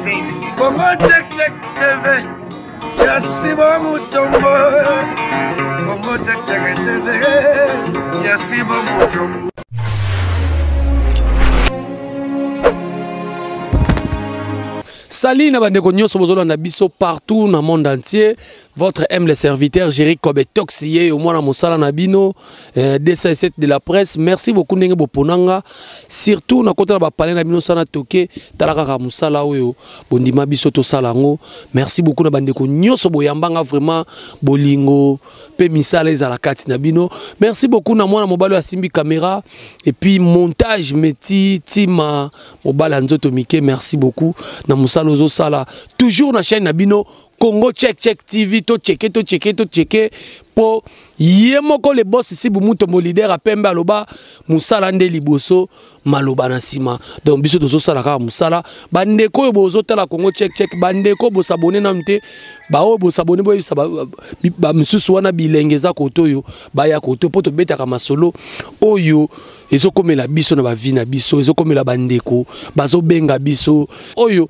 Congo Check Check TV ya Sibo Mutombo. Congo Check Check TV ya Sibo Mutombo. Salut na bandeko nyonso bozolanda biso partout na monde entier. Votre humble serviteur Jerry Kobe Toxier au mwana mosala na bino 207 de la presse. Merci beaucoup ndenge boponanga. Surtout na kota na ba palais na bino sana toke tala kaka mosala oyo bondima biso to sala ngo. Merci beaucoup na bandeko nyonso boyambanga vraiment bolingo pe misala ezala kati na bino. Merci beaucoup na mwana mobali asimbi caméra et puis montage meti tima mobali nzoto mike. Merci beaucoup na mosala ozo sala toujours na chaîne na bino Congo Check Check TV to checker to checker to checker po ye moko le boss ici Bumutombo leader a pembe aloba musala nde liboso maloba na sima. Donc biso tozo sala kaka musala bandeko yo bozo tala Congo Check Check, bandeko bo s'abonner na mte ba oyo bo s'abonner bo yebisa ba misusu wana bilenge za koto yo ba ya koto po to betaka masolo oyo ezokomela biso na ba vie na biso, ezokomela bandeko bazobenga biso oyo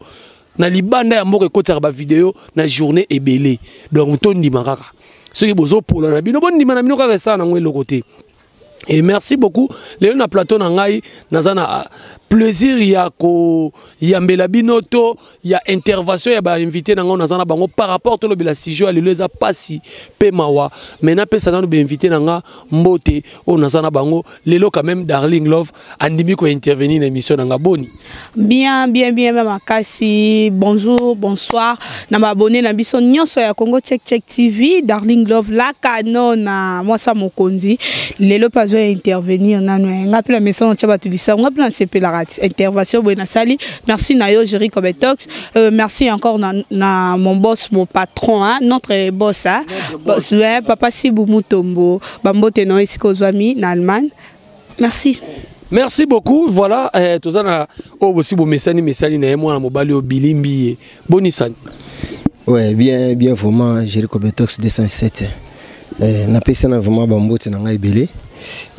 na libanda ya mboka ekotaka ba video na journée ebele. Donc tondima kaka soki bozopola na bino bondima na bino kaka esala nango eloko te. Et merci beaucoup lelo na plateau na ngai naza na plaisir ya ko yambela bino to ya intervention ya ba invité na ngai naza na bango par rapport to lobela sujet ya lelo eza pasi pe mawa. Mais napesa nanu ba invité na nga mbote oyo naza na bango lelo quand même. Darling Love andimi ko intervenir na émission na nga. Boni? Bien, bien, bien, makasi. Bonjour, bonsoir na ba abonné na biso nyonso ya Congo Check Check TV. Darling Love la canon mwasa mokonzi lelo pa zo intervenir nanu nga pe la message tia bato lisa nga pe na sepelaka intervention boye nasali. Merci na yo Jerry Kobetox. Merci encore na mon boss, mon patron, hein, notre boss, hein. Notre boss. Boss, ouais, papa Sibu Mutombo, bambote no esika ozwami na Allemagne. Merci. Merci beaucoup. Voilà, toza na oyo bosi bomesani mesani na ye mwana mobali oyo bilimbi ye. Boni sani? Ouais, bien, bien vraiment, Jerry Kobetox 207. Napesi na vraiment bambote na ngai ebele.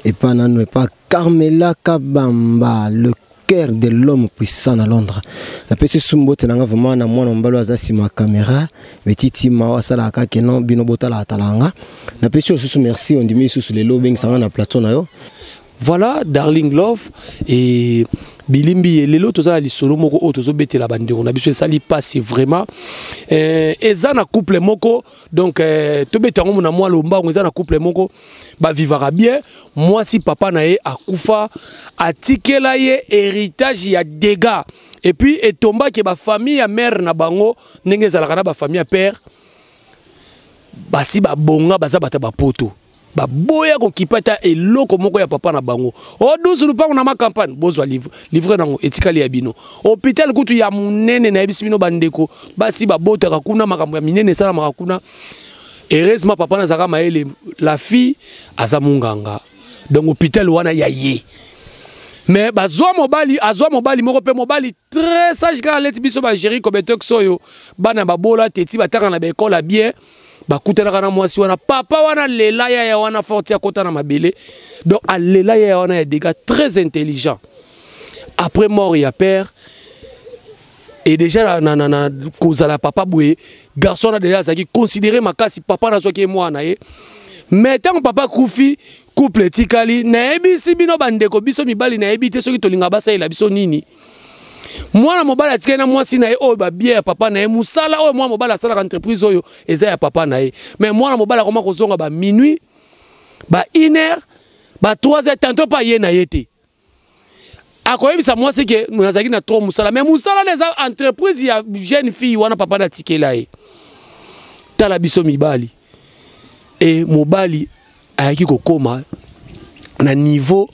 Et pas nano, et pas Carmela Kabamba, le cœur de l'homme puissant à Londres. Napesi sumbote na ngai vraiment na mwana mobali oyo aza nsima ya caméra, metiti mawa asalaka kaka non bino botala atalanga. Napesi oyo susu merci, ondimi lisusu lelo obengisanga na plateau na yo. Voilà, Darling Love et bilimbi ye lelo toza na lisolo moko oyo tozobetela bandeko na biso esali pasi vraiment. Eza na couple moko, donc tobeta yango na mwa lombango. Eza na couple moko bavivaka bien, mwasi papa na ye akufa atikela ye héritage ya dégâts et puis etombaki ba famille ya mère na bango ndenge ezalaka na ba famille ya père basi babonga baza bata bapoto baboya kokipa ata eloko moko ya papa na bango. O 12 lupango na ma campagne bozwa livre nango etikali ya bino. Hôpital kutu ya munene na yebisi bino bandeko basi babotaka kuna makambo ya minene esalamaka kuna. Heureusement papa nazalaka mayele, la fille aza munganga donc hôpital wana ya ye. Mais bazwa mobali, azwa mobali moko pe mobali très sage kaka leti biso ba Jerry Kobetox oyo bana babola teti batanga na ba école ya bien bakutanaka na mwasi wana papa wana lela ya ya wana forti akota na mabele donc alela ya ya wana ya dégâts très intelligent. Après mort ya père et déjà na kozala papa boye garçon na déjà azalaki considéré makasi papa nazwaki ye mwana ye. Mais ntango papa kufi couple etikali nayebisi bino bandeko biso mibali nayebi te soki tolinga basalela biso nini. Mwana mobali atikali na mwasi na ye oyo ba bien ya papa na ye, mosala oyo mwana mobali asalaka entreprise oyo eza ya papa na ye. Mais mwana mobali akoma kozonga ba minuit, ba une heure, ba trois heures, tantôt pa ye na ye te. Akoyebisa mwasi ke nazalaki na trop mosala, mais mosala na eza entreprise ya jeune fille wana papa na tikela ye. Tala biso mibali. Et mobali ayaki kokoma na niveau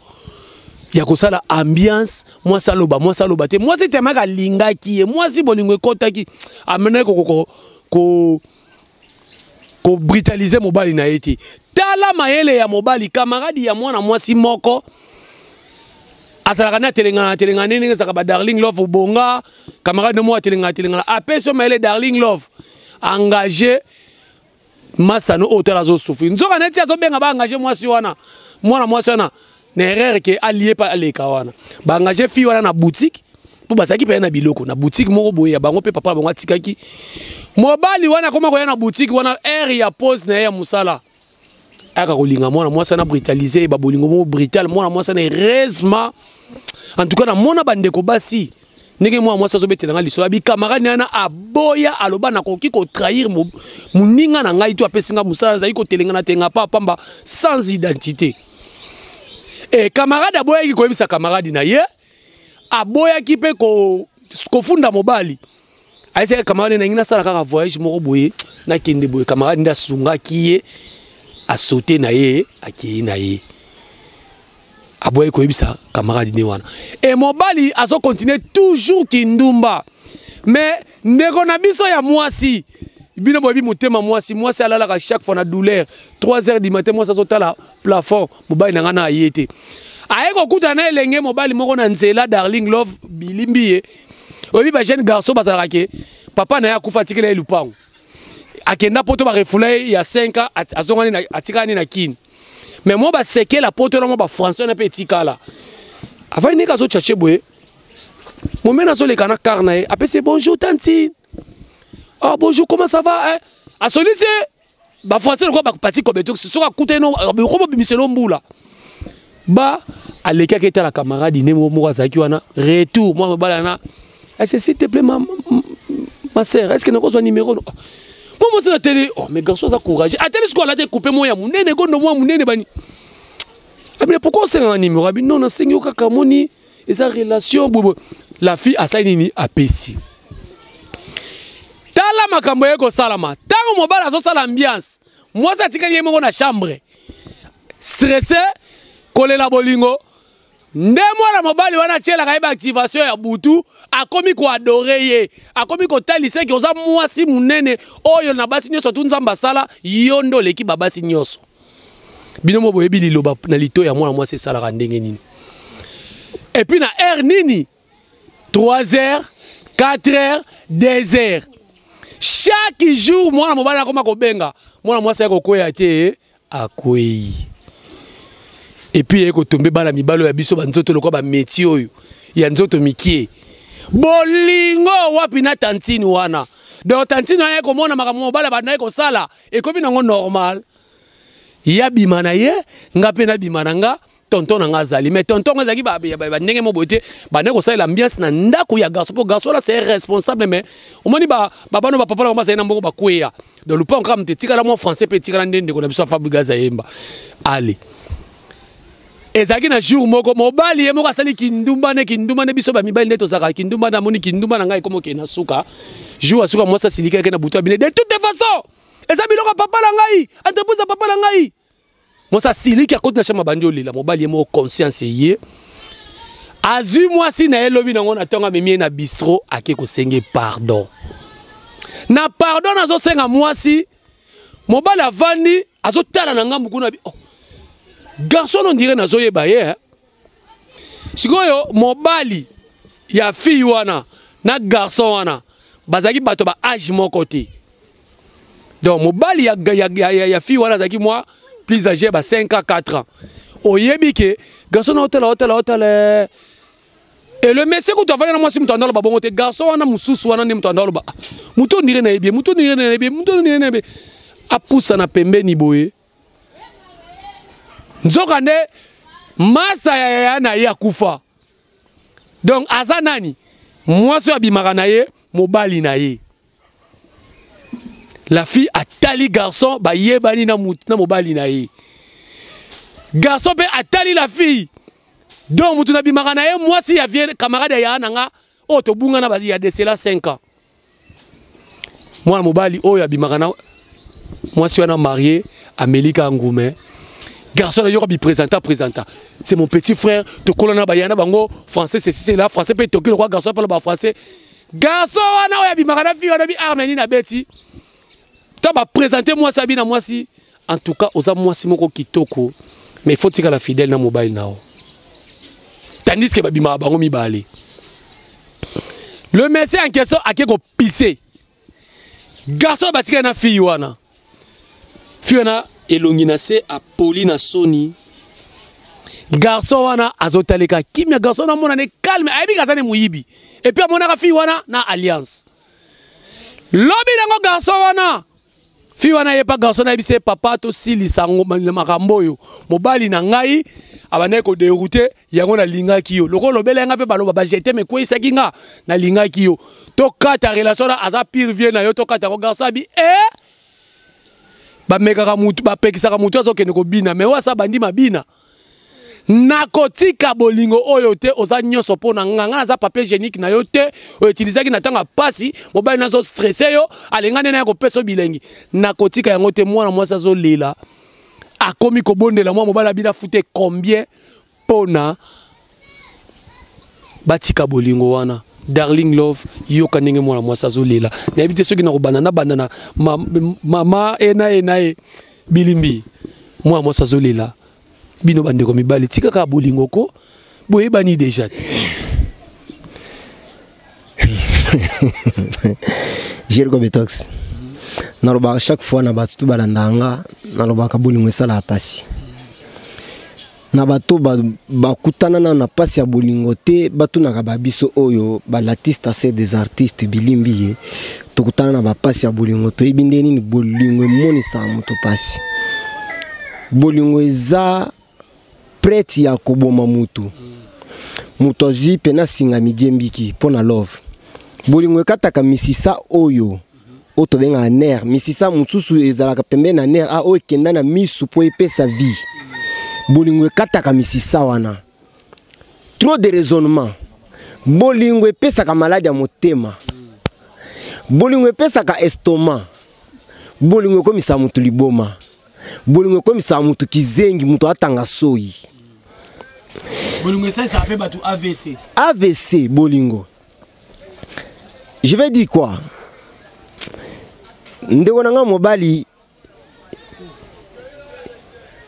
ya kosala ambiance, mwasi aloba, mwasi aloba te. Mwasi temaka alingaki ye, mwasi bolingo ekotaki, amenaki ko brutaliser mobali na ye te. Tala mayele ya mobali, camarade ya mwana mwasi moko azalaka na telengana, telengana ndenge ezalaka ba Darling Love obonga, camarade no moko atelengana, telengana. Apesi yo mayele Darling Love, engagé masano oyo tala azosouffrir. Nzoka neti azobenga ba engagé mwasi wana, mwana mwasi wana na erreur ke alie pa aleka wana. Ba engagé fille wana na boutique. Mpo bazalaki mpenza na biloko na boutique moko boye ya bango, mpe papa na bango atikaki. Mobali wana akoma koya na boutique wana heure ya pause na ye ya mosala, ayaka kolinga mwana mwasi wana, brutalize ye, babolingo moko brutal. Mwana mwasi wana, heureusement, en tout cas namona bandeko basi ndenge mwana mwasi azobetela ngai lisolo, abi camarade wana aboya, aloba nakoki kotrahir moninga na ngai to apesi ngai mosala, azali kotelenga na tenga pa pamba sans identité. E camarade aboyaki koyebisa camarade na ye, aboyaki mpe kofunda mobali. Ayesaki camarade na ngai, nasala kaka voyage moko boye, nakende boye. Camarade nde asungaki ye, asote na ye, akei na ye, aboyaki koyebisa camarade ne wana. E mobali azokontinue toujours kindumba. Mais ndeko na biso ya mwasi, bino boyebi motema mwasi, mwasi alalaka chaque fois na douleur. 3 heures du matin, mwasi azotala plafond, mobali na ngai na aye te. Aye kokutana na elenge mobali moko na nzela, Darling Love bilimbi ye. Oyebi bajeune garçon bazalaka ke papa na ye akufa, atikela ye lupango, akenda poto, barefula ye ya 5 ans, azongani, atikala na Kini. Mais mwa basekela poto na mwa bafrançais wana mpe etikala. Avandi ndenge azochache boye, momene azoleka na car na ye, apesi: "Bonjour tantine." "Oh bonjour, comment ça va, eh?" Asolisi bafrançais lokola bapati kobeto. Soki akutani okomobimiselo mbula ba aleki, ake etala camarade ne moko azalaki wana. Retour, mwa mobali wana ese: "S'il te plaît, ma sœur, est ce que nakozwa numéro?" Mwa mwasi na tele: "Oh mais garçon aza courageux." Ateli sikoyo, alati coupe moko ya monene, gondo mwa monene bani. Abine: "Pourquoi osengaka numéro?" Abi: "Non, nasengi yo kaka, moni eza relation boye." La fille asali nini? Apesi. Tala makambo ye kosalama. Ntango mobali azosala ambiance, mwasi atikali ye moko na chambre, stressé, kolela bolingo. Nde mwana mobali wana atielaka ye baactivation ya butu, akomi koadorer ye, akomi kotalisa eke oza mwasi monene oyo na basi nyonso tu Nzambe asala, yo nde oleki babasi nyonso. Bino mo boyebi liloba na lito ya mwana mwasi esalaka ndenge nini. Et puis na heure nini? 3 heures, 4 heures, 2 heures chaque jour, mwana mobali akoma kobenga mwana mwasi. Akokwea te, akwei. Et puis ye kotombe bana mibali oyo ya biso, banzoto lokwa bameti oyo ya nzoto mikie. Bolingo wapi na tantine wana? Donc tantine wana ye komona makambo mobali banda ye kosala, ekomi nango normal. Ya bima na ye, nga mpe nabima na nga. Tonton na nga azali, mais tonton ngo ezalaki bandenge mo boye te. Bande kosalela ambiance na ndako ya garçon, mpo garçon wana c'est responsable. Mais omoni babano, bapapa na bango bazali na mbongo, bakweya. Donc lupango kaka moto etikala mwa français mpe etikala. Nde ndeko na biso Fabrigas ayemba ale. Ezalaki na jour moko, mobali ye moko asali kindumba ne kindumba ne. Biso bamibali nde tozalaka kindumba na amoni kindumba na ngai ekoma okende na suka. Jour ya suka, mwasi asilikaki na butu, abine: "De toute façon eza biloko ya papa na ngai, entreprise ya papa na ngai." Mwasi asiliki, akoti na chambre, abandi olela. Mobali ye moko, conscience ye, azwi mwasi na ye lobi nango na ntongo, amemi ye na bistro, ake kosenge pardon. Na pardon azosenga mwasi, mobali avandi azotala na ngambu kuna, abi: "Oh, garçon, on dirait nazoyeba ye, eh?" Sikoyo mobali ya fille wana na garçon wana bazalaki bato ba âge moko te. Donc mobali ya fille wana azalaki mwa plus âgé, ba 5 ans, 4 ans. Oyebi ke garçon na otala, otala, otala. Et le monsieur kutu avandi na mwasi, moto anda aloba bongo te. Garçon wana mosusu wana nde moto anda aloba: "Ah, moto on dirait nayebi ye, moto on dirait nayebi ye, moto on dirait nayebi ye." Apusana pembeni boye, nzoka nde masa ya yaya na ye akufa. Donc aza nani? Mwasi oyo abimaka na ye, mobali na ye. La fille atali garçon, bayebani na mobali na ye. Garçon mpe atali la fille. Donc mutu nabimaka na ye, mwasi ya vie camarade ya yaya na nga oyo tobungana ya de cela 5 ans. Mwana mobali oyo abimaka na mwasi wana marié amelika ngume. Garçon na yoka biprésenta présenta: "C'est mon petit frère, tokola na baya na bango français, ceci, c'est là français mpe toki lokwa." Garçon mpona bafrançais, garçon wana oyo abimaka na fille wana bi arme nini abeti to baprésente mwasi, abi na mwasi: "En tout cas oza mwasi moko kitoko, mais il faut tikala fidèle na mobali na yo." Tandis que babimaka bango mibale. Le monsieur en question ake kopise garçon, batikali na fille wana. Fille wana elongi na se, apoli na soni. Garçon wana azotaleka kimia, garçon wana amona ne calme, ayebi kaza ne moyibi. Et puis amonaka fille wana na alliance. Lobi nango garçon wana, fille wana ye pa garçon nayebisi ye papa tosilisa yango makambo oyo. Mobali na ngai abandaki kodérouter yango, nalingaki yo. Lokola olobela nga mpe baloba bajete me ekweyisaki nga, nalingaki yo. Tokata relation na aza pire vie na yo, tokata yango. Garçon abi eh bamekaka mutu, bapekisaka mutu azokende kobina, me oyo asa bandi mabina. Nakotika bolingo oyo te, oza nyonso mpo na nga. Nga naza papier hygiénique na yo te outilisaki na ntango ya pasi. Mobali nazo stresse yo, alinga nde naya kopesa yo bilengi. Nakotika yango te. Mwana mwasi azolela, akomi kobondela mwa mobali abina fute combien mpona batika bolingo wana. Darling Love, yoka ndenge mwana mwasi azolela. Nayebi te soki nakobanda nabanda na mama e na ye na ye bilimbi. Mwana mwasi azolela. Bino bandeko mibali, tika kaka bolingo ko boyebani déjà te. Jeriko Betox, nalobaka chaque fois na bato tu balanda nga, nalobaka bolingo esalaka mpasi na bato bakutana nano na mpasi ya bolingo te. Batunaka babiso oyo balatiste ase des artistes bilimbi ye, tokutana na bapasi ya bolingo, toyebi nde nini bolingo emonisaka moto mpasi. Bolingo eza prête ya koboma mutu. Moto azwi mpena singa midiembiki mpo na love. Bolingo ekataka misisa oyo oyo tobengaka nerf, misisa mosusu ezalaka pembeni na nerf a oyo ekenda na misu mpo epesa vie. Bolingo ekataka misisa wana. Trop de raisonnement. Bolingo epesaka maladi ya motema. Bolingo epesaka estomac. Bolingo ekomisaka motu liboma. Bolingo ekomisaka motu kizengi, moto atanga soyi. Bolingo esalisaka mpe bato AVC. AVC bolingo. Je vais dire quoi? Ndeko na nga mobali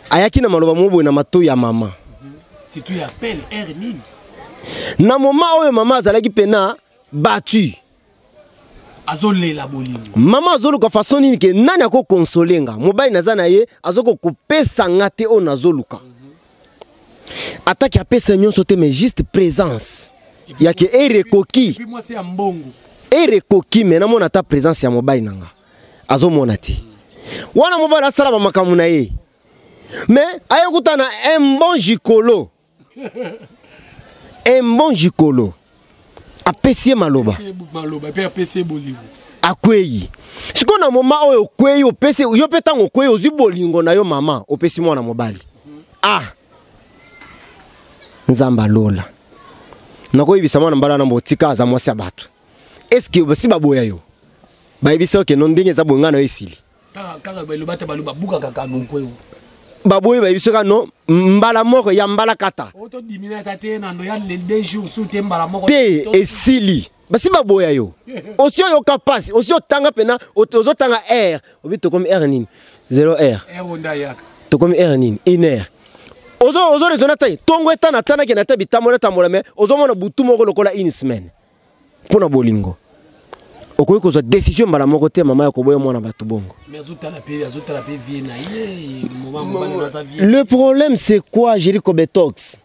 ayaki na maloba moko boye na matoi ya mama. Surtout ya appel aire nini? Na moma oyo mama azalaki pena battu, azolela bolingo. Mama azoluka façon nini ke nani akoconsoler nga. Mobali naza na ye azoki kopesa nga te oyo nazoluka. Ataki apesa nyonso te, mais juste présence yake ere ekoki. Puis mwasi ya mbongo. Ere ekoki, me namona ata présence ya mobali na nga. Azomona te wana mobali asala bamakambo na ye, mais aye kuta na un bon gigolo, un bon gigolo apesi ye maloba. Maloba mpe apesi ye bolingo. Akwei sikoyo na moma oyo okwei, opesi yo mpe. Ntango okwei, ozwi bolingo na yo mama, opesi mwana mobali. Ah, Nzambe alola. Nakoyebisa mwana mbala wana, botika, aza mwasi ya bato. Eske basi baboya yo, bayebisa yo keno ndenge eza boye, ngai na yo esili? Kaka baloba te, baloba bukaka kaka nkweu. Baboyi, bayebisi kaka no mbala moko ya mbala kata. Otodimina ata te na ndo ya le 2 jours su te, mbala moko. Te, esili. Basi baboya yo, osi oyoka mpasi, osi otanga mpena, ozotanga heure, obi tokomi heure nini? 0 heure. Heure nde ayaka. Tokomi heure nini? 1 heure. Ozo raisonner te. Ntongo etana tanaki na te, bitambola tambola, mais ozomona butu moko lokola une semaine. Mpo na bolingo okoki kozwa décision mbala moko te, mama, ya koboya mwana bato bongo. Mais azotala mpe vie na ye, mobali aza vie. Le problème, c'est quoi, Jericho Betox?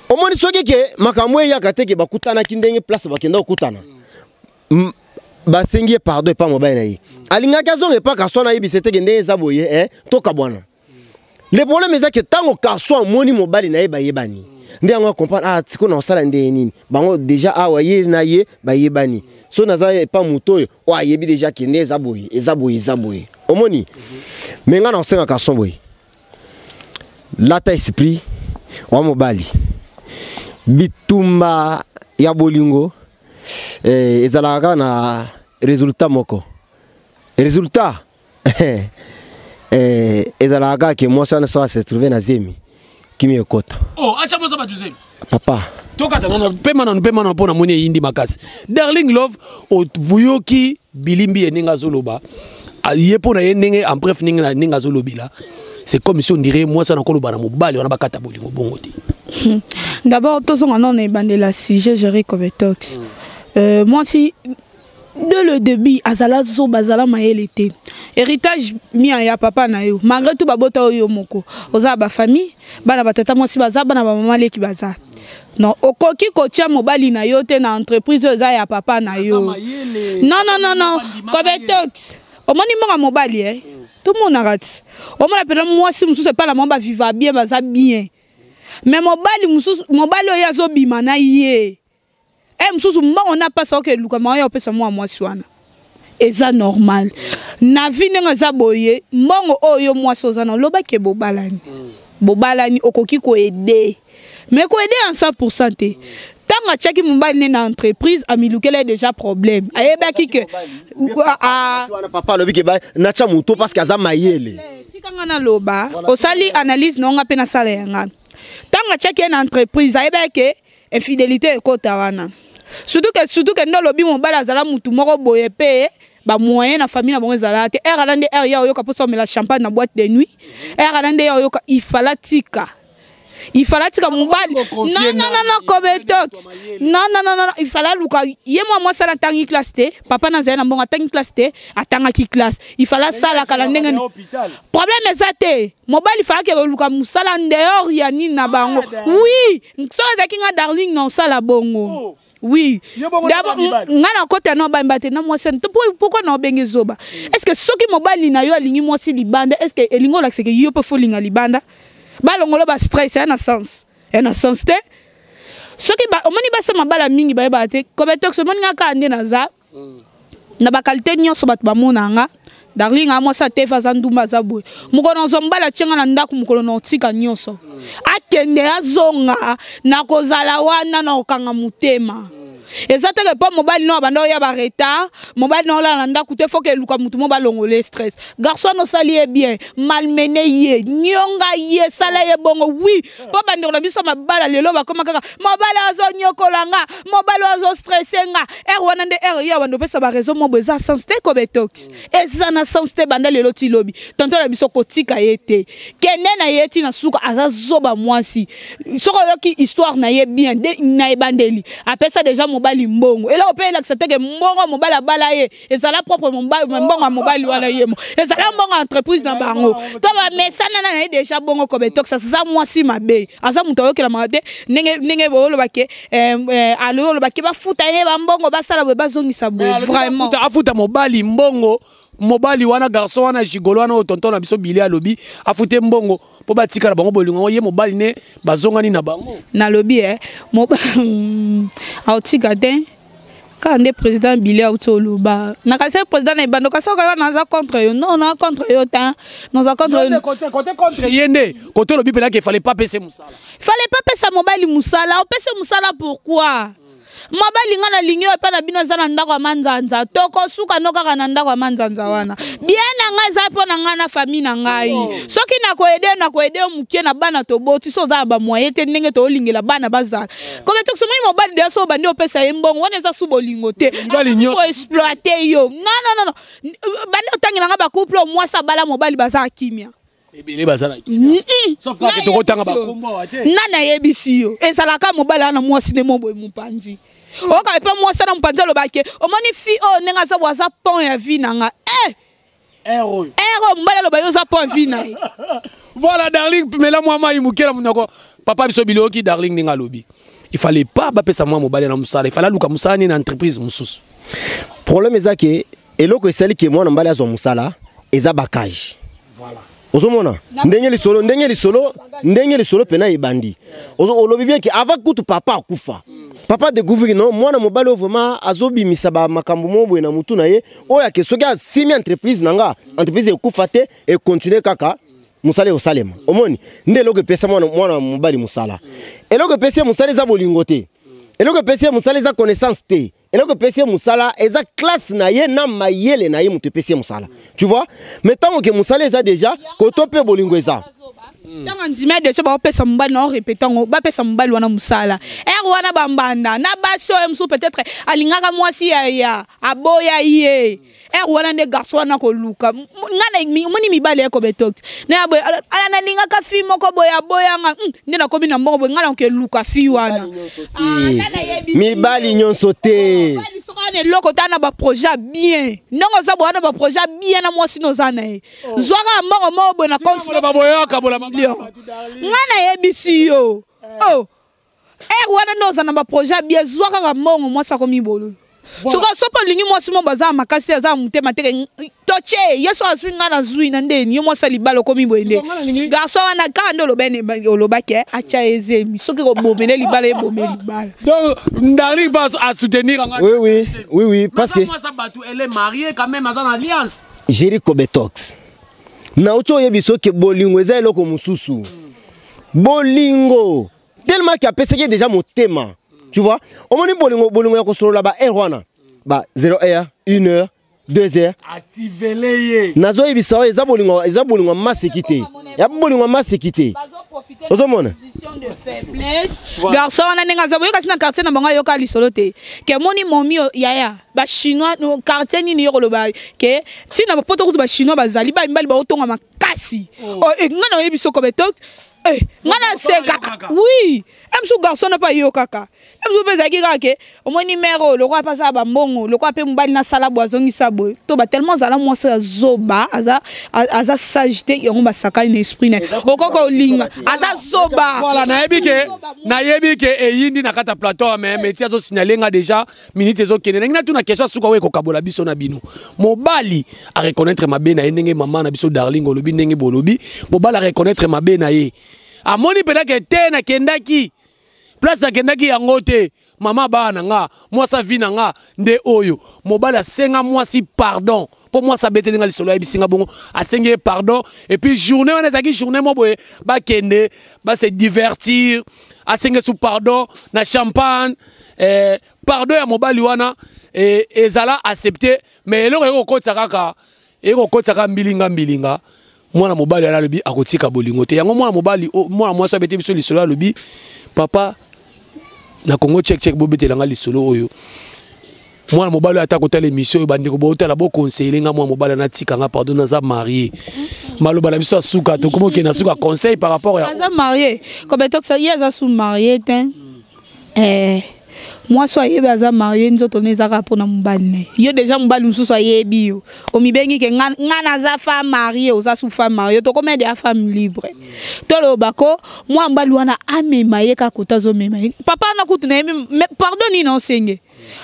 Omoni, soki ke makambo eyaka te ke bakutanaki ndenge place bakenda kokutana, basengi ye pardon epa mobali na ye, alingaki azonga epa garçon, ayebisa teke ndenge eza boye, eh, tokabwana. Le problème eza ke ntango garçon amoni mobali na ye bayebani, nde yango acomprendre: ah, sikoyo na kosala ndenge nini? Bango déjà awa, ye na ye bayebani. So naza epa moto oyo oyo ayebi déjà ke nde eza boye, eza boye, eza boye. Omoni, me ngai na kosenga garçon boye: lata esprit wa mobali. Bitumba ya bolingo ezalaka kaka na résultat moko. Résultat ezalaka kaka ke mwasi wana so ase trouve na zemi, kimi ekota. Oh, acha mwasi bato zemi. Papa. Tokata nano, pema nano, pema nano, mpo namoni eyindi makasi. Darling Love, ovuyoki bilimbi ye ndenge azoloba. Ye mpo na ye ndenge, en bref, ndenge na ndenge azolobela, c'est comme si on dirait mwasi wana koloba na mobali wana bakata bolingo bongo te. D'abord tozonga nano na ebandela sujet, Jerry Cobetox. Mwasi Dès le début, azala zoba, azala mayele te. Héritage mia ya papa na yo. Malgré tout babota oyo moko. Oza ba famille, bana ba tata mwasi baza, bana ba mama leki baza. Non, okoki kotia mobali na yo te na entreprise oyo eza ya papa na yo. Non, non, non, non. Kobetox. Omoni moko mobali eh. Tomonaka ti. Omona pena mwasi mosusu epai na bango baviva bien, baza bien. Mais mobali mosusu, mobali oyo azobima na ye. Eh mosusu mbongo na pasa oke luka mawa ya opesa mwa mwasi wana. Eza normal. Na vie ndenge eza boye, mbongo oyo mwasi oza na olobaki bobalani. Bobalani okoki ko aider. Mais ko aider en 100% te. Ntango atiaki mobali ne na entreprise, amilukela ye déjà problème. Ayebaki ke wana papa alobi ke natya moto parce que aza mayele. Tika nga naloba, osali analyse na nga mpe nasala ya nga. Ntango atiaki ye na entreprise, ayebaki ke infidélité ekota wana. Surtout que nde olobi mobali azala mutu moko boye mpe bamoyen na famille na bango ezalaka te. Ere ala nde ere ya oyoka mposa omela champagne na boîte de nuit. Ere ala nde ya oyoka ifala tika. Il fallait tika mobali. Non, non, non, non, Kobetox. Non, non, non, non, il fallait luka ye mwa mwasi ala atangi classe te. Papa nazali na mbongo, atangi classe te, atangaki classe. Il fallait asalaka na ndenge problème eza te. Mobali falaki koluka mosala en dehors ya nini na bango. Oui, soki ezalaki nga Darling na osala bongo. Oui, d'abord nga na kota na obamba te na mwasi. Pourquoi na obenge zoba? Est ce que soki mobali na yo alingi mwasi libanda, est ce que elingi olakisa ke yo mpe folinga libanda, balongolo ba stress? Ya na sens, ya na sens te. Soki omoni basi mabala mingi bayebaka te. Kobetox, omoni nga kaka nde naza na baqualité nyonso, bato bamona nga Darling a mwasi atefa, aza ndumba, aza boye. Mokolo nazwa mobali atienga na ndako, mokolo na otika nyonso, akende azonga, nakozala wana na kokanga motema. Eza teke mpo mobali no abanda oya baretard, mobali na olala na ndako te. Foke eluka motu mo balongola stress. Garçon wana osali ye bien, malmené ye, nyonga ye, sala ye bongo. Oui, mpo bandeko na biso mabala lelo bakóma kaka mobali azonyokola nga, mobali azostresse nga. Ere wana nde ere ye abanda opesa baraison mo boye, eza sens te. Kobetox, eza na sens te. Banda lelo ti lobi, tonton na biso kotika ye te, kende na ye ti na suka. Aza zoba mwasi. Soki oyoki histoire na ye bien de, na ebandeli apesa deja mobali mbongo. Eloko mpe elakisa teke mbongo mobali abala ye ezala propre, mbongo ya mobali wana ye mo ezala mbongo ya entreprise na bango to bamesana na ye deja bongo. Kobetox aza mwasi mabe, aza moto ayokelamaka te. Ndenge olobake alo olobake bafuta ye bambongo, basala boye, bazongisa boye, vraiment. Afuta mobali mbongo, mobali wana, garçon wana, gigolo wana oyo tonton na biso Bili alobi afute mbongo mpo batikala bango bolingo, ye mobali ne bazongani na bango. Nalobi e aotika te kaka nde président Bili auti oloba. Nakasi président na ebando, kasi kaka naza contre yo. Non, naza contre yo te, naza contre yo. Côté contre ye nde côté olobi mpenaki efallait pas pese mosala. Fallait pas pesa mobali mosala. Opesi mosala pourquoi? Mobali nga nalingi oyo epai na bino eza na ndako ya manzanza, tokosuka no kaka na ndako ya manzanza wana. Bien na ngai eza mpo na ngai na famille na ngai. Soki nakoaider, nakoaider yo mokie na bana toboti. So oza na bamoyen te ndenge toolingela bana bazala kobe toki. Somoni mobali deya so obandi opesa ye mbongo wana, eza su bolingo te, koexploiter yo. Non, non, non, non, bandi otangela nga bacouple oyo mwasi abala mobali baza kimia. Ebele bazala kimia, sauf kaka tokotanga bakombo awa te. Nani ayebisi yo ezalaka mobali wana mwasi nde mo boye mopanzi? Oyoka epe mwasi wana mopanzi alobake: "Omoni fille oyo ndenge aza bo, aza pont ya vie na nga." Eh, ero ero mobali aloba yo oza pont ya vie na ye. Voilà, Darling, mela mwa mai moke na monoko. Papa biso biloki Darling ndenge alobi, il fallait pas bapesa mwa mobali na mosala, il fallait aluka mosala nini na entreprise mosusu. Problème eza ke eloko esali ke mwana mobali azwa mosala eza bagage. Voilà. Ozomona ndenge lisolo mpena ebandi. Olobi bien ke avant kutu papa akufa, papa découvrir no mwana mobali oyo vraiment azobimisa bamakambo mo boye na mutu na ye oyo ake soki asimi entreprise na nga, entreprise ekufa te, econtinue kaka mosala ekosalema. Omoni nde eloko epesa mwana mobali mosala. Eloko epesi ye mosala eza bolingo te, eloko epesi ye mosala eza connaissance te, eloko epesi ye mosala eza classe na ye na mayele na ye moto epesi ye mosala, tu vois. Mais ntango ke mosala eza déjà koto mpe bolingo eza. Ntango andima deja baopesa mobali na orépéter yango, bapesa mobali wana mosala ere wana bambanda na basi oyo mosusu peut-être alingaka mwasi ya aboya ye. Ere wana nde garçon wana koluka nga omoni mibali ekobe toki na boye ala nalingaka fille moko boye, aboyanga nde nakomi na mbongo boye, nga nakoki eluka fille wana. Mibali nyonso te. ana eloko te, ana baprojet ya bien. Ndenge oza boye, ana baprojet ya bien na mwasi no oza na ye. Zwaka mbongo moko boye na compte. Koloba boye, akabola mabala. Million. Nga nayebisi yo, oh, ere wana nde oza na baprojet ya bien, zwa kaka mbongo, mwasi akomi bololo. Soki soki olingi mwasi mo baza na makasi, aza na motema teke totie ye, so azwi, nga nazwi na ndeni yo mwasi ya libala okomi boye nde. Siko nga nalingi- Garçon wana kaka nde olobani, olobaki atya ezemi, soki kobomele libala, ebome libala. Donc n'arrive pas à soutenir nga. Oui, parce que mwasi bato, elle est mariée quand même, aza na alliance. Jerry Kobetox, nauti oyebi soki bolingo eza eloko mosusu. Bolingo tellement ke apesaki déjà motema, tu vois. Omoni bolingo, bolingo ya kosolola ba heure wana, ba 0 heure, 1 heure, 2 heures. Ativele ye. Nazoyebisa oyo eza bolingo, eza bolingo ya maseki te, ya bolingo ya maseki te. Ozomona? Position de faiblesse. Garçon wana, ndenge aza boye, kasi na quartier na bango ayoka lisolo te ke moni momi oyo, yaya bachinois no, quartier nini yo koloba ke ntina poto kutu bachinois bazali, bamibali baotonga makasi. Oh, nga na oyebi soko beto, nga nasekaka. Oui, mosusu garçon na mpe ayokaka mosusu mpe ezalaki kaka ke omoni mare oyo lokola mpe asala bambongo, lokola mpe mobali nasala boye, azongisa boye to ba tellement azala mwasi ya zoba, aza sage te. Yango basakani na esprit na ye, okoka olinga aza zoba. Voilà, nayebi ke eyindi na kati ya plateau, mais métier azosignaler nga déjà minute ezokende. Ndenge natuna question asuka oyo ekokabola biso na bino: mobali areconnaître mabe na ye, ndenge mama na biso Darling olobi, ndenge bolobi, mobali areconnaître mabe na ye, amoni mpenza ke te, nakendaki place nakendaki yango te, mama baa na nga, mwasi avi na nga nde oyo. Mobali asenga mwasi pardon, mpo mwasi abeteli nga lisolo, ayebisi nga bongo, asengi ye pardon. Et puis journée wana ezalaki journée mo boye, bakende base divertir, asenge su pardon na champagne. Pardon ya mobali wana ezala accepté, mais eloko ekokotisa kaka, ekokotisa kaka mbilinga mbilinga. Mwana mobali wana alobi akotika bolingo te. Yango mwana mobali, mwana mwasi abete biso lisolo, alobi: "Papa na Congo Check Check, bobetelanga lisolo oyo." Mwana mobali oyo ata kotala émission oyo, bandeko botala, boconseiller nga, mwana mobali anatika nga pardon, naza marié. Maloba na biso ya suka, tokoma okende na suka, conseil par rapport ya Aza marié, kobetokisa ye aza su marié te. Mwasi oyo ayebi aza marié, nzoto no eza kaka mpona mobali na ye. Yo déjà mobali mosusu ayebi yo, omibengi ke nga naza femme mariée, oza su femme mariée, tokómi deya femme libre. Toloba ko mwa mobali wana amema ye kaka kota, azomema ye papa wana kutu nayebi pardon nini osenge,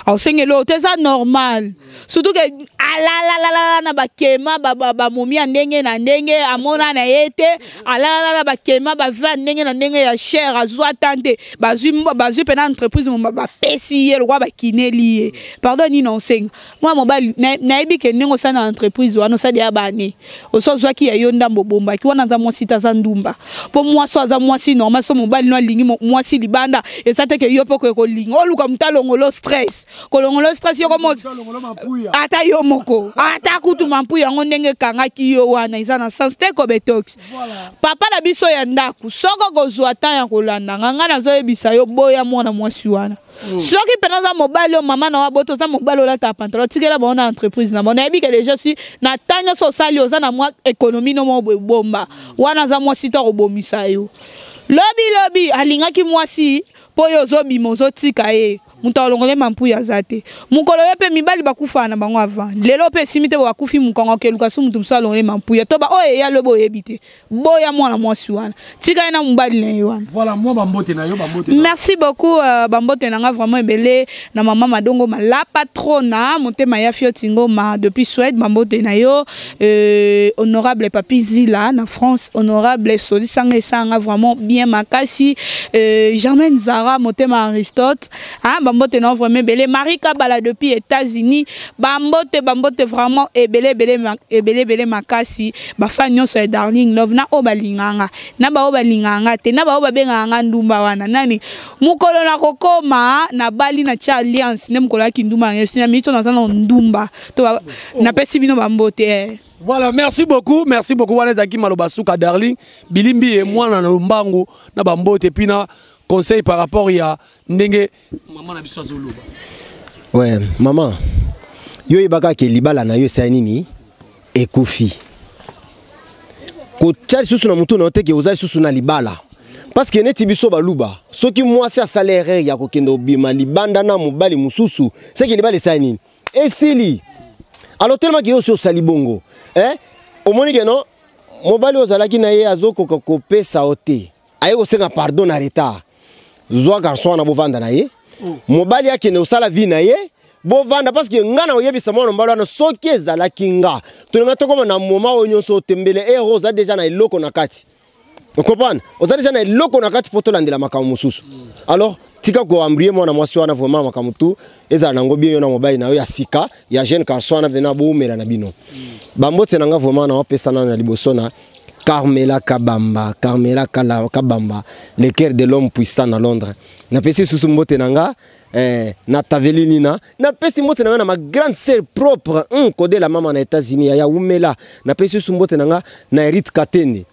aosengeli oyo te, eza normal. Surtout ke alalalala na bakema bamomi ya ndenge na ndenge, amona na ye te, alalala na bakema bave ya ndenge na ndenge ya cher, azwa tan te, bazwi mpena entreprise moma bapesi ye lokwa bakineli ye. Pardon nini osenga mwana mobali? Nayebi ke ndenge osali na entreprise wana, osali ya bane, oso ozwaki ya yo ndambo, obombaki wana. Aza mwasi te, aza ndumba. Mpo mwasi oyo aza mwasi normal, so mobali no alingi mwasi libanda, eza te ke yo mpo koye kolinga oluka moto alongolo stress, kolongolo stress yoko mo ata yo moko, ata kutu mampu yango ndenge ekangaki yo wana, eza na sens te. Kobetox papa na biso ya ndako, soki okozwa temps ya kolanda nga, nga nazoyebisa yo, boya mwana mwasi wana. Soki mpena oza mobali oyo mama na wa boto, oza mobali olataka pantalon, tikela bango na entreprise na bango. Nayebi ke déjà si na temps nyonso osali, oza na mwa économie no moko boye, bomba wana. Aza mwasi to akobomisa yo lobi lobi. Alingaki mwasi mpo oyo ozobima, ozotika ye, moto alongole mampuya aza te. Mokolo yo mpe mibali bakufaka na bango avant lelo mpe esimi te, bakufi mokongo, akeluka su moto mosusu alongole mampuya to ba oyo eya lobi, oyebi te. Boya mwana mwasi wana, tika ye na mobali na ye wana. Voilà, mwa bambote na yo, bambote. Merci beaucoup. Bambote na nga vraiment ebele na mama Madongo, la patrona, motema ya Fioti Ngoma depuis Suède, bambote na yo. Honorable Papi Zila na France, honorable Solisanga esanga vraiment bien makasi. Germaine Zara, motema Aristote, ah, bambote na vraiment ebele. Marie Kabala depuis États-Unis, bambote, bambote vraiment ebele ebele ebele ebele makasi. Bafan nyonso ya Darling Love, na oyo balinganga, na baoyo balinganga te, na baoyo babengaka nga ndumba wana nani, mokolo na kokoma nabali na tia alliance nde mokolo yaki ndumba na na miniti oyo naza na ndumba to napesi bino bambote. Voilà, merci beaucoup, merci beaucoup. Wana ezalaki maloba suka. Darling bilimbi ye mwana na lombangu na bambote, puis na conseil par rapport ya ndenge mama na biso azoloba. Ouais, mama, yo oyebaka ke libala na yo esali nini, ekufi. Kotia lisusu na motu na yo te ke oza lisusu na libala. Parce que neti biso baluba, soki mwasi asala erreur ya kokende obima libanda na mobali mosusu, seki libala esali nini? Esili. Alors tellement ke yo osi osali bongo, eh? Omoni ke non, mobali oyo ozalaki na ye azokoka kopesa yo te, aye kosenga pardon na retard. Zwa garçon wana, bovanda na ye. Mobali akende kosala vie na ye, bovanda, parce que nga na oyebisa mwana mobali wana, soki ezalaki nga, tolinga tokóma na moment oyo nyonso otembele ere oza déjà na eloko na kati. Ocomprendre? Oza déjà na eloko na kati mpo tolandela makambo mosusu. Alors tika koembrouiller mwana mwasi wana. Vraiment, makambo tu ezala nango bien. Yo na mobali na yo ya sika, ya jeune garçon wana, vena boumela na bino. Bambote na nga vraiment na opesa nano na liboso na Carmela Kabamba, Carmela Kabamba, le cœur de l'homme puissant na Londres. Napesi susu mbote na nga na Taveli Nina. Napesi mbote na nga na ma grande sœur propre, Kodela mama na États-Unis, ya Umela. Napesi susu mbote na nga na Erit Katende.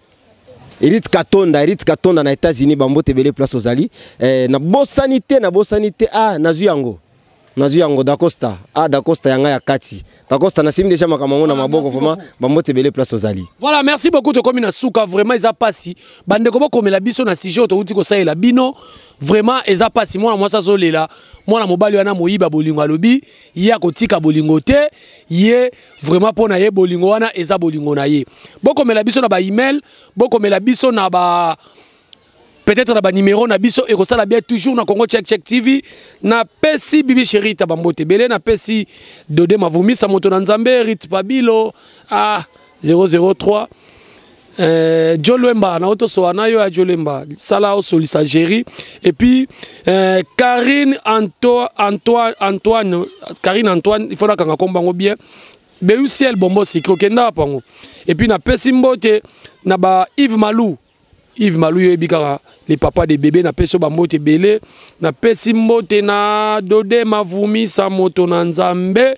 Erit Katonda, Erit Katonda na États-Unis, bambote ebele place ozali. Nabosani te, nabosani te. Ah, nazwi yango. Nazwi yango Dacosta. Ah, Dacosta yanga ya kati. Dacosta, nasimi déjà makambo yango na maboko vraiment, bambote ebele place ozali. Voilà, merci beaucoup. Tokomi na suka, vraiment eza pasi. Bandeko, bokomela biso na sujet oyo touti kosalela bino. Vraiment eza pasi, mwana mwasi azolela, mwana mobali wana moyiba bolingo alobi, ye akotika bolingo te, ye vraiment mpo na ye bolingo wana eza bolingo na ye. Bokomela biso na ba email, bokomela biso na ba peut-être na banuméro na biso, ekosala bien. Toujours na Congo Check Check TV. Napesi Bibi Sherita bambote ebele, napesi Dode Mavumisa, moto na Nzambe, Rit Pabilo, ah 003. Joe Lwemba, na otosowa na yo ya Joe Lwemba, sala osolisa Géri. Et puis Karine Antoine, Karine Antoine, il faut nakanga kombo yango bien. Beusiel Bombo Sikri, okenda wapi yango? Et puis napesi mbote na ba Yves Malou, Yves Malou, yoyebi kaka, le papa de bébé. Napesi yo bambote ebele. Napesi mbote na Dode Mavumisa, moto na Nzambe.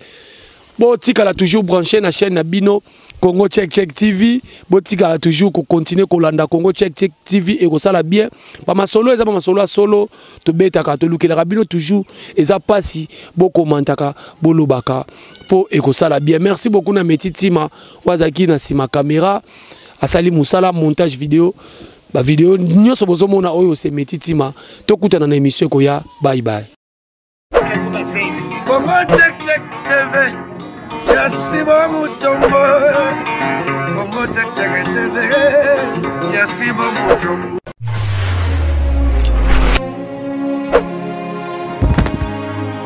Botikala toujours branché na chaîne na bino Congo Check Check TV. Botikala toujours kocontinue kolanda Congo Check Check TV, ekosala bien. Bamasolo eza bamasolo ya solo, tobetaka, tolukelaka bino toujours. Eza mpasi, bokomantaka, bolobaka mpo ekosala bien. Merci beaucoup na Meti Ntima oyo azalaki na nsima caméra, asali mosala montage vidéo, bavideo nyonso bozomona oyo, se Meti Ntima. Tokutana na émission ekoya. Bye bye. Congo Check Check TV ya Simon Mutombo. Congo Check Check TV ya Simon Mutombo.